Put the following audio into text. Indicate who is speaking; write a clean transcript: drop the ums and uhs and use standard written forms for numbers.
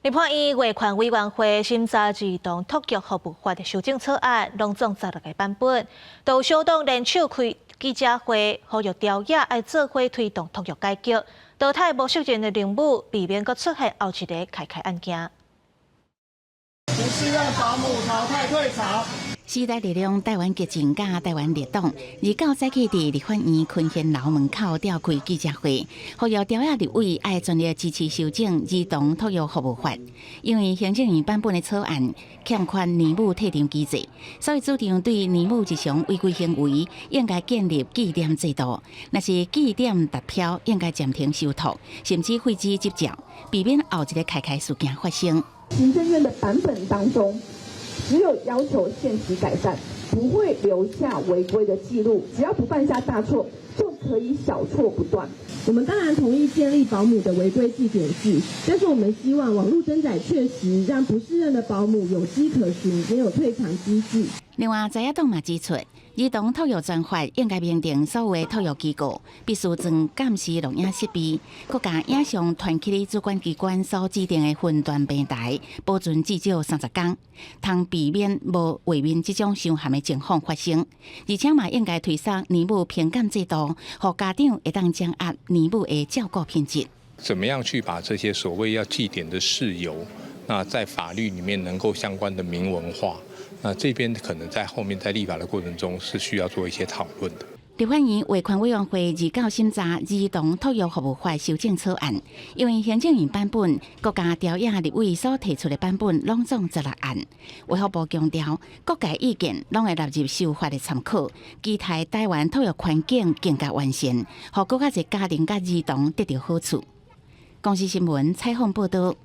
Speaker 1: 立法院衛權委員會審查兒童托育服務法的修正草案，攏總十六个版本，都小黨聯手開記者會，呼籲朝野愛做伙推動托育改革，淘汰無適任的奶母，避免閣出現後一个開開案件。
Speaker 2: 不適任保母淘汰退場。
Speaker 3: 時代力量、台灣激進佮台灣綠黨，29早起佇立法院坤賢樓門口召開記者會，呼籲朝野立委愛全力支持修正兒童托育服務法，因為行政院版本的草案欠缺奶母退場機制，所以主張對奶母日常違規行為應該建立記點制度，若是記點達標，應該暫停收托，甚至廢止執照，避免後一个開開事件發生。
Speaker 4: 行政院的版本當中，只有要求限期改善，不會留下違規的記錄。只要不犯下大錯，就可以小錯不斷。
Speaker 5: 我們當然同意建立保姆的違規記點制，但是我們希望網路登載確實讓不適任的保姆有跡可循，也有退場機制。
Speaker 3: 另外，在野黨嘛指出，兒童托育專法應該明定所有的托育機構必須裝監視錄影設備，閣共影像傳去主管機關所指定的雲端平台，保存至少30工，通避免無畫面這種傷譀的情況發生。而且嘛應該推行奶母評鑑制度，予家長會當掌握奶母的照顧品質。
Speaker 6: 怎麼樣去把這些所謂要記點的事由，那在法律裡面能夠相關的明文化？那這邊可能在後面在立法的過程中是需要做一些討論的。
Speaker 3: 立法院衛權委員會29審查兒童托育服務法修正草案，因為行政院版本、閣佮朝野立委所提出的版本攏總十六案。衛福部強調，各界意見攏會納入修法的參考，期待台灣托育環境更加完善，予閣較濟家庭佮兒童得著好處。公視新聞採訪報導。